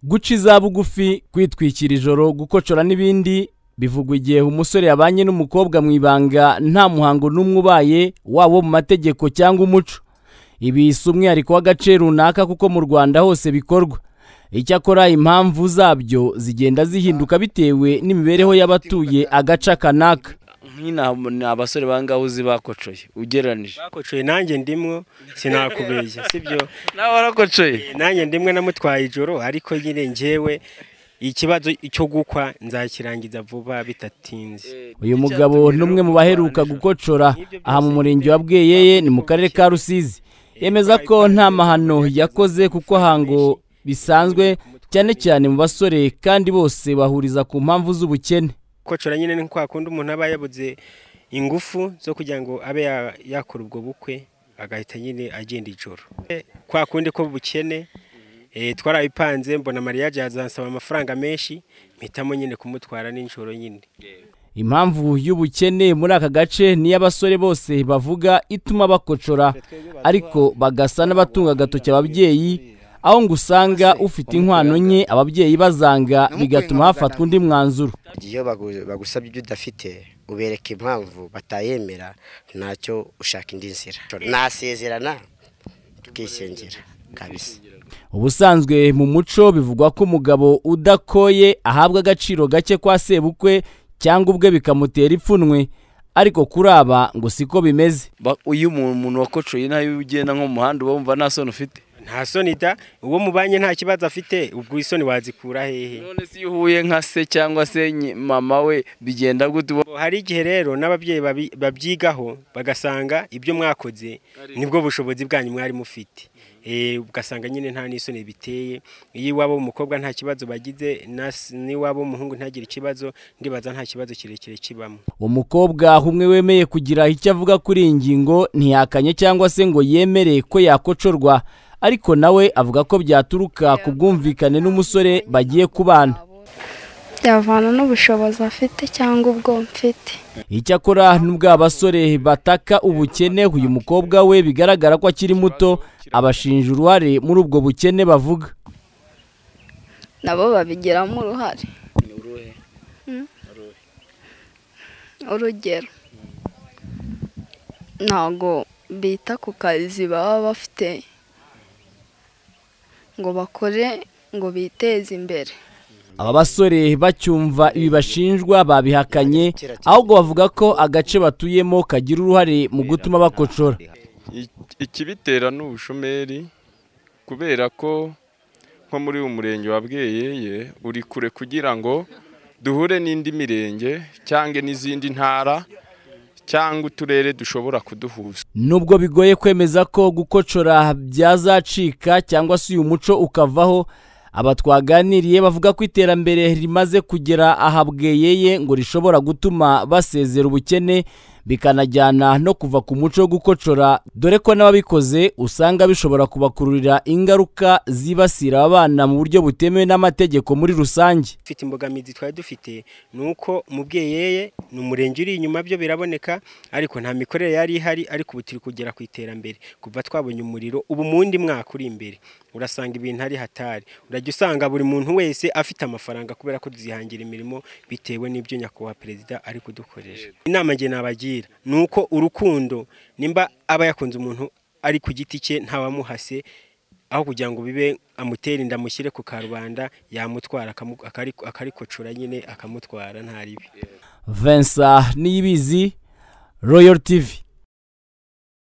Guca iza bugufi, kwitwikira ijoro, gukocora n'ibindi bivugwa igihe umusore yabanye n'umukobwa mu ibanga nta muhango n'umwe ubaye, waba uwo mu mategeko cyangwa umuco. Ibi si umwihariko w'agace runaka kuko mu Rwanda hose bikorwa. Icyakora impamvu zabyo zigenda zihinduka bitewe n'imibereho y'abatuye agace kanaka. Nk'ina ni abasore bangahe uzi bakocoye ugereranije? Bakocoye nanjye ndimwo, sinakubeshya, sibyo? Nawe warakocoye? Nanjye ndimwe, namutwaye ijoro, ariko nyine njyewe ikibazo cyo gukwa nzakirangiza vuba bitatinze. Uyu mugabo ni umwe mu baheruka gukocora aha mu murenge wa Bweyeye, ni mu karere ka Rusizi. Yemeza ko nta mahano yakoze kuko hango bisanzwe cyane cyane mu basore, kandi bose bahuriza ku mpamvu z'ubukene. Gukocora nyine ni kwa kundi umuntu aba yabuze ingufu zo kugira ngo abe yakora ubwo bukwe, agahita nyine agenda ijoro. Kwa kundi ko bukene, twarabipanze, mbona mariage yazansaba amafaranga menshi, mpitamo nyine kumutwara nijoro nyine. Impamvu y'ubukene muri aka gace niyo abasore bose bavuga ituma bakocora, ariko bagasa n'abatunga agatoki ababyeyi, aho ngo usanga ufite inkwano nke ababyeyi bazanga, bigatuma hafatwa undi mwanzuro. Iyo bagusabye ibyo udafite ubereka impamvu batayemera, ntacyo, ushaka indi nzira, nasezerana tukishingira kabisa. Ubusanzwe mu muco bivugwa ko umugabo udakoye ahabwa agaciro gake kwa sebukwe cyangwa ubwe bikamutera ipfunwe, ariko kuri aba ngo siko bimeze. Iyo umuntu wakocoye nayo ugenda nko mu muhanda uba wumva nta soni ufite? Nta soni da, uwo mubanye nta kibazo afite, ubwo isoni wazikura hehe? None se iyo uhuye nka se cyangwa se mama we bigenda gute? Hari igihe rero n'ababyeyi babyigaho bagasanga ibyo mwakoze nibwo bushobozi bwanyu mwari mufite, ugasanga nyine nta n'isoni biteye. Iyo iwabo w'umukobwa nta kibazo bagize, n'iwabo w'umuhungu ntagire ikibazo, ndibaza nta kibazo kirekire kibamo. Umukobwa umwe wemeye kugira icyo avuga kuri iyi ngingo ntihakanye cyangwa se ngo yemere ko yakocorwa, ariko nawe avuga ko byaturuka ku bwumvikane n'umusore bagiye kubana. Byavana n'ubushobozi afite cyangwa ubwo mfite. Icyakora nubwo abasore bataka ubukene, uyu mukobwa we bigaragara ko akiri muto abashinja uruhare muri ubwo bukene bavuga. Nabo babigiramo uruhare. Urugero, ntabwo bita ku kazi baba bafite ngo bakore ngo biteze imbere. Aba basore bacyumva ibi bashinjwa babihakanye, ahubwo bavuga ko agace batuyemo kagira uruhare mu gutuma bakocora. Ikibitera ni ubushomeri, kubera ko nko muri uyu murenge wa Bweyeye uri kure kugira ngo duhure n'indi mirenge cyangwa n'izindi ntara cyangwa uturere dushobora kuduhuza. Nubwo bigoye kwemeza ko gukocora byazacika cyangwa se uyu muco ukavaho, aba twaganiriye bavuga ko iterambere rimaze kugera aha Bweyeye ngo rishobora gutuma basezera ubukene, bikanajyana no kuva ku muco wo gukocora, dore ko n'ababikoze usanga bishobora kubakururira ingaruka zibasira abana mu buryo butemewe n'amategeko muri rusange. Ufite imbogamizi twari dufite ni uko mu Bweyeye ni umurenge uri inyuma, byo biraboneka, ariko nta mikorere yari ihari, ariko ubu turi kugera ku iterambere. Kuva twabonye umuriro, ubu mu wundi mwaka uri imbere urasanga ibintu ari hatari, urajya usanga buri muntu wese afite amafaranga kubera ko tuzihangira imirimo bitewe n'ibyo nyakubahwa perezida ari kudukoresha. Inama njye nabagira ni uko urukundo, nimba aba yakunze umuntu ari ku giti cye ntawamuhase, aho kugira ngo bibe amutere inda amushyire ku karubanda, yamutwara akarikocora nyine akamutwara nta ribi. Vincent Niyibizi, Royal TV.